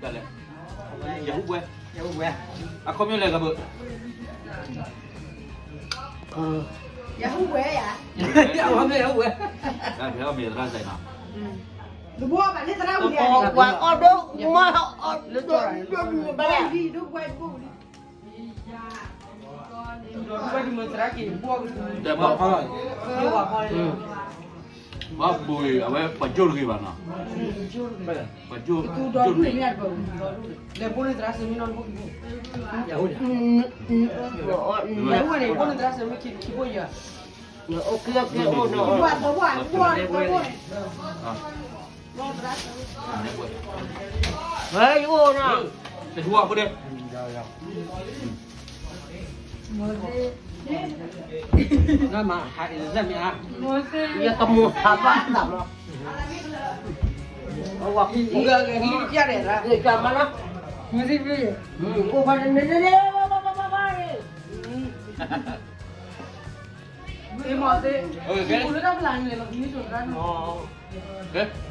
တၢ်လဲၣ်, ယဟူးဘှဲ, ယဟူးဘှဲ, အခီပညီလဲၣ်ကဘၢၣ်, ယဟူးဘှဲယၤ, အခီပညီလဲၣ်ဟူးဘှဲ, တၢ်ဖဲအီၣ်မ့ၢ်သရၣ်စဲးနီၤ, တဘိဘၣ်န့ၣ်သရၣ်ဝံၤဒီး, ပှၤအီၣ်ဒိၣ်မး, ဒိၣ်ဒိၣ်ဒိၣ်ဒိၣ်ဘၣ်လဲၣ်, တဲဘၣ်, ဘၣ်ဘိအံၤ အဝဲပှၤကၠိတဂ့ၤဘၣ်နီၤ, ပှၤကၠိ, လဲၤဘိန့ၣ်သရၣ်စဲးမ့ၢ်နီၤ, လဲၤဘိန့ၣ်သရၣ်စဲးမ့ၢ်ခံဘိယၤ, ဟဲယအိၣ်နီၤ, နမၤဟးအံၤမ့ၢ်ဧါ, ယကမိၢ်ဟးဘၣ်သးမး, ဂ့ၤကမါလီၤ, အိၣ်ဖးန့ၣ်န့ၣ်န့ၣ်, မ့ၢ်မ့ၢ်သ့, ပူလၢတၢ်ဖျါန့ၣ်လဲၤလီၤ ပူလၢတၢ်ဖျါန့ၣ်လီၤ,